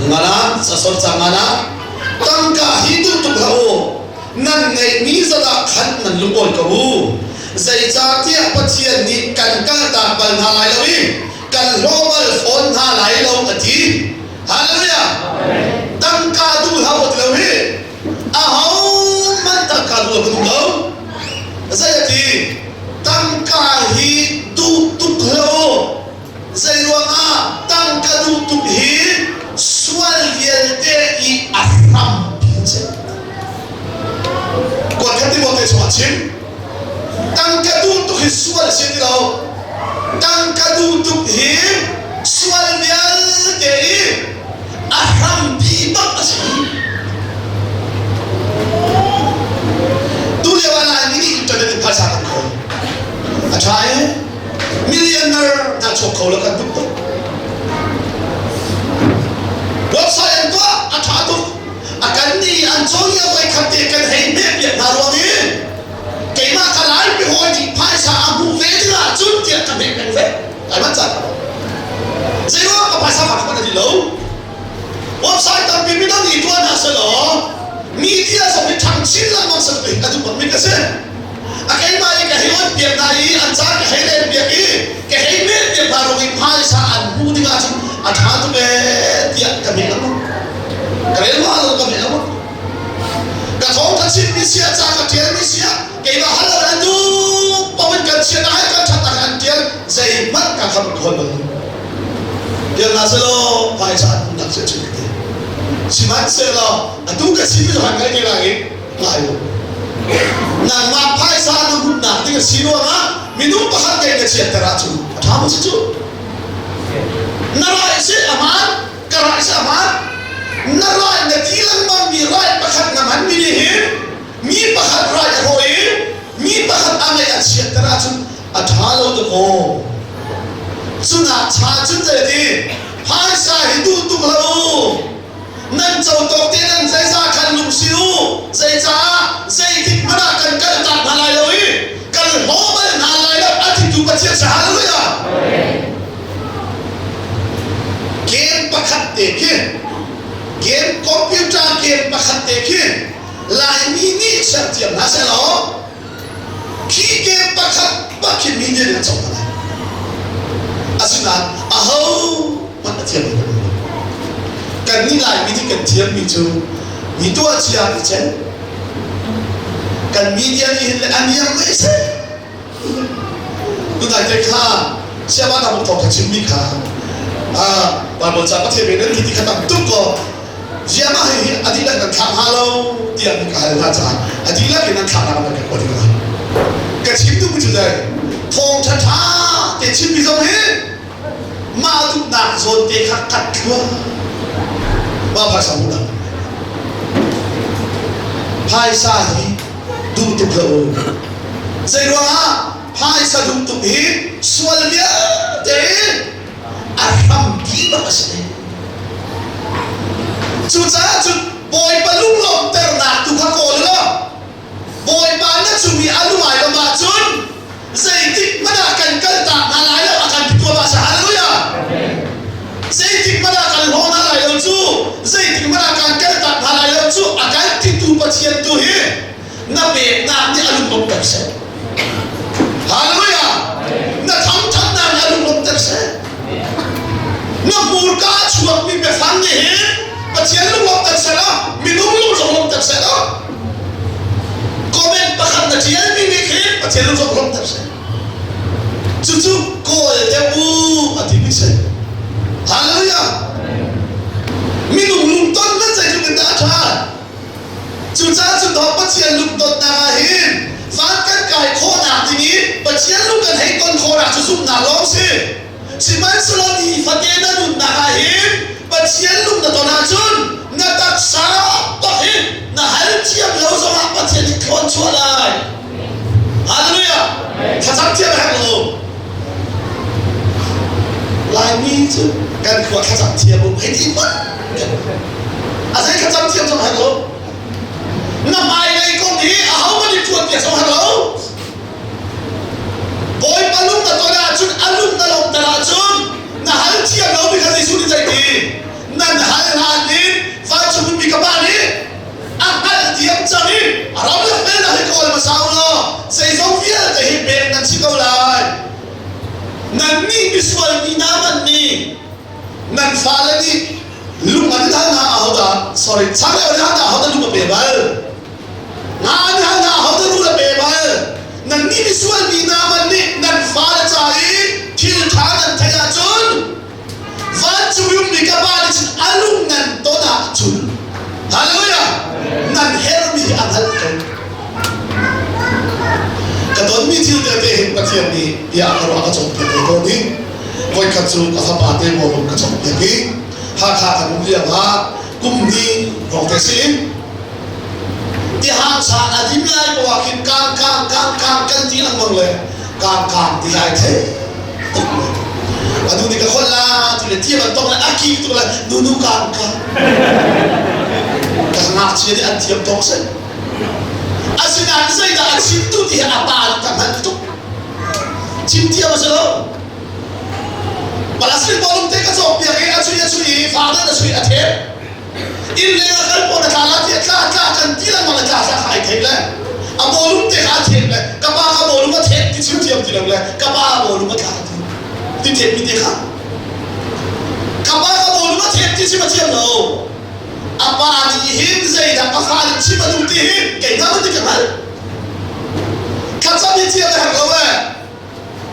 Ngala sasor ca ngala tangka hi duh tuk hlah u nan ngeihmi zat ah khan nan lungawi ko u zeicahtiah Pathian nih kan kaltak bal hna lai lo i kan hlaw bal fawn hna lai lo a ti. Hallelujah! Tangka duh hlah u ti lo hi ahohmanh tangka duh a duh lo. Zei a ti? Tangka hi duh tuk hlah u. Zeiruangah tangka duh tuk hi sual vialte i a hrampi an si. Kuat khat Timote chungah chim. Tangka duh tuk hi sual a si ti lo. Tangka duh tuk hi sual vialte i a hrampi bak a si. Tu lio ah Laimi nih internet in phaisa kan khawl. A ṭha e. Millionaire dah chuak kho lo kan tuk tuk. Website an tuah a ṭha tuk. A kan nih an cawn lio voi khat te kan hei hmeh piak hna ruang i keimah ka lai mi hawi nih phaisa a hmuh ve ding ah cun tiah ka hmeh peng ve. Kai manh cang. Zeiruang ka phaisa fak hmanh a ti lo. Website tampi midang nih tuah hna selaw media zong hi ṭhang chin lengmang seh a duh bak mi ka si. A keimah i ka hei on piak hna i an ca ka hei rel piak i ka hei meh piak hna ruang i phaisa an hmuh ding ahcun a ṭha tuk ee tiah ka meh lengmang. Ka rel ma lo ka meh lengmang. Ka thawng ka chimmi sia ca ka ṭialmi sia keimah hal lo an duh paoh in kan chiat ah kan ṭhat ah an ṭial zeihmanh ka kham khawn bal lo. Tial hna selaw phaisa an hmuhnak cu a chim ka ti. Sihmanhsehlaw atu ka chimmi cu han ngai te lai i ngai u. Nangmah phaisa na hmuhnak ding a si ruangah minung pakhat kei na chiatter ahcun a ṭha maw si cu? Na rai si a hmaan, ka rai si a hmaan. Na rai na ti lengmangmi rai pakhat na hmanmi nih hin mi pakhat rai a hrawh i mi pakhat a ngaih a chiatter ahcun a ṭha lo tuk aw. Cunak cha cun zei ti phaisa hi duh tuk hlah u. Nan co tawk te nan zeizah khan lungsi u. Zeicah zeitik hmanh ah kan kaltak hna lai lo i kan hlaw bal hna lai lo a titu Pathian si hallelujah. Game pakhat te khi game computer game pakhat te khi Laimi nih serthiam hna sehlaw Khi game pakhat bak khi mi nih an cawk hna lai. Asinain aho hmanh a thiammi kan um lo. Kannih Laimi nih kan thiammi cu mi tuah cia i cen. Kan media nih hin le a niam ve seh. Tunai te kha siaba na thawk kha chimmi kha Bible ca Pathian ve nan ti ti kha tam tuk ko. Ziamah hi a dihlak nan thlah hnga lo tiah ka hal hna caah a dihlak in nan thlahnak nan ka kuat hna. Ka chim duhmi cu zei thawngṭha ṭha te chimmi zong hi mah duhnak zawn te kha kat thluah mah phaisa hmuhnak phaisa hi duh tuk hlah u. Zei ruangah phaisa duh tuk hi sual vialte a hrampi bak a si. Cucaah cun Bawipa lunglawmhternak tu kha kawl law Bawipa na cung i a lung ai lawm ahcun zeitik hmanh ah kan kaltak hna lai lo a kan ti tuah sa hallelujah zeitik hmanh ah kan hlaw hna lai lo cu zeitik hmanh ah kan kaltak hna lai lo cu a kan titu Pathian tu hi na peknak nih a lunglawmhter seh. Hallelujah! Na thangthatnak nih a lunglawmhter seh. Na hmurka a chuakmi biafang nih hin Pathian lunglawmhter seh law minung lung zong lawmhter seh law comment pakhat na ṭialmi nih khin Pathian lung zong lawmhter seh. Cucu kawl deuh u a timi si. Hallelujah! Minung lungton nan zeitluk in dah a ṭha? Cucaah cu dawt Pathian lungtonnak ah hin van kan kai khawhnak ding i Pathian lung kan hei ton khawhnak cu zumhnak lawng si. Sihmanhsehlaw nifate na nunnak ah hin Pathian lung na ton ahcun na taksa bak hi na hal thiam lo zongah Pathian nih thlawn chuah lai. Hallelujah! Thlacam thiam a herh lo. Laimi cu kan khua thlacam thiam um hei ti hmanh a zei thlacam thiam zong herh lo. Na hmailei kong hi ahohmanh nih ṭuan piak zong herh lo. Bawipa lung na ton ahcun a lung na lawmhter ahcun na hal thiam lomi kha Jesuh nih zei ti? Nan hal hlan Nannih misual mi hna hmanh nih nan fale nih lung an hal hna ahodah sorry changreu an hal hna ahodah lung a pe bal? Nga an hal hna ahodah rul a pe bal? Nannih misual mi hna hmanh nih nan fale ca i thil ṭha nan theih ahcun vancung i ummi ka Pa nih cun a lung nan ton ahcun Hallelujah! Nan herhmi hi a hngalh ko. Ka tonmi thil tete hin Pathian nih bia a ka ruah a ka cawnpiak ve tawn i voikhat cu ka fapa te bawlung ka cawnpiak i Hakha kan um lio ah kum hnih hrawng te si in tihang sang a dim lai ko ah khin kang kang kang kang kan ti lengmang le kang kang ti lai thei tuk le anu nih ka khol la ti le ti ban tok le a ki tuk le nu nu kang kang ka ngakchia nih an thiam tok si asinain zeidah a chim tu ti hi a pa nih ka hngalh tuk chim thiam a si lo Palestine bawlung te ka cawk piak i a chui a chui i father a chui a thep inn leng a kal pawn a tla la ti a tla tla kan ti lengmang a tla tla kha ai theih le a bawlung te kha a thep le ka pa ka bawlung a thep ti chim thiam ti lo le ka pa bawlung a tla ti ti thep mi te kha ka pa ka bawlung a thep ti chim a thiam lo a pa nih hin zeidah ka fa nih chim a duh ti hi keimah bantuk ka hngalh thlacam hi thiam a herh lo ee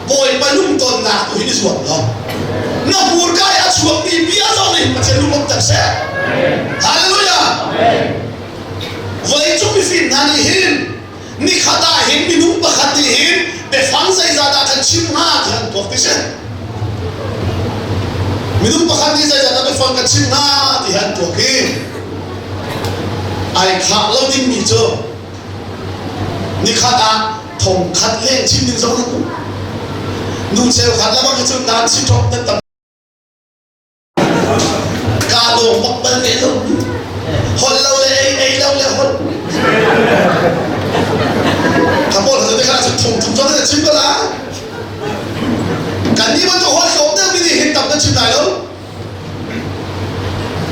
Bawipa lungtonnak tu hi i zuam lo. Na hmurka i a chuakmi bia zong nih Pathian lunglawmhter seh. Hallelujah. Vawleicung mifim hna nih hin nikhat ah hin minung pakhat nih hin biafang zeizah dah kan chim hnga ti an tuak ti si. Minung pakhat nih zeizah dah biafang kan chim hnga ti an tuak i ai khah lo dingmi cu Nikhat ah thong khat leng chim ding zong nan um. Nu cheukhat le bang hi cu nan si ṭop nan tam. Ka lawng bak bal ve lo. Holh lo le ei, ei lo le holh. Ka pawl cu tikha cu thong thum zong nan chim ko la. Kan nih bantuk holh tlawm deuh mi nih hin tam nan chim lai lo.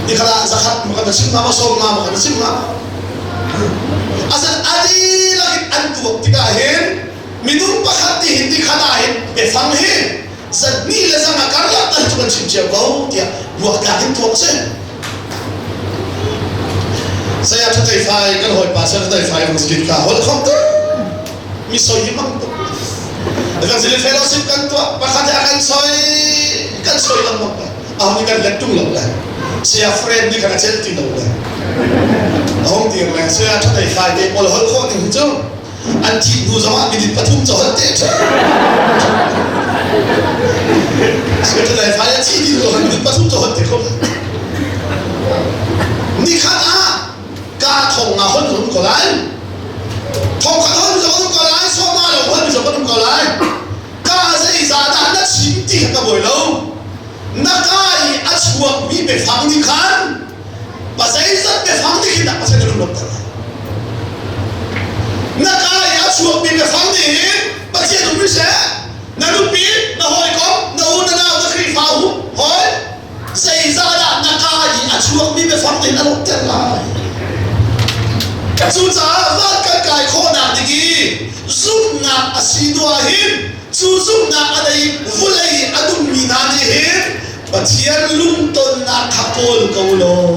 Nikhat ah zakhat ma kan chim hnga ma sawm hnga ma kan chim hnga asan adilak in an tuak tikah hin minung pakhat nih hin nikhat ah hin biafang hi zan le zang a karlak tal cu kan chim cio ko tiah buaktlak in tuak si saya thatai fai kan hawipa saya thatai fai muslim ka hol khom tu mi soi hi mang tuk Evangelist fellowship kan tuah pakhat a kan soi kan soi lengmang le aho nih kan let tung lo le saya friend nih kan a cel ti lo le a hong dir le saya thatai fai te pawl hol khawh ning cu an thih hnu zong ah minute pathum cu hol te saya thatai fai a thi dih lo minute pathum cu hol te kho nikhat ah ka thong nga hon hon ko lai thong khat hon zong um ko lai sawma lo hon zong um ko lai ka zeiza dah na chim ti kha ka buai lo na ka i a chuak mi biafang nih khan pa zeizat biafang nih khin dah Pathian na lung lai na ka i a chuak mi biafang nih hin Pathian um seh na nupi na hawikom na u na nau na Khrihfa u hawi zeizahdah na kaa i a chuakmi biafang in a lawhter lai? Cucaah van kan kai khawhnak ding i zumhnak a si hnu ah hin cu zumhnak a nei vulei i a nungmi hna nih hin Pathian lungtonnak kha kawl ko law.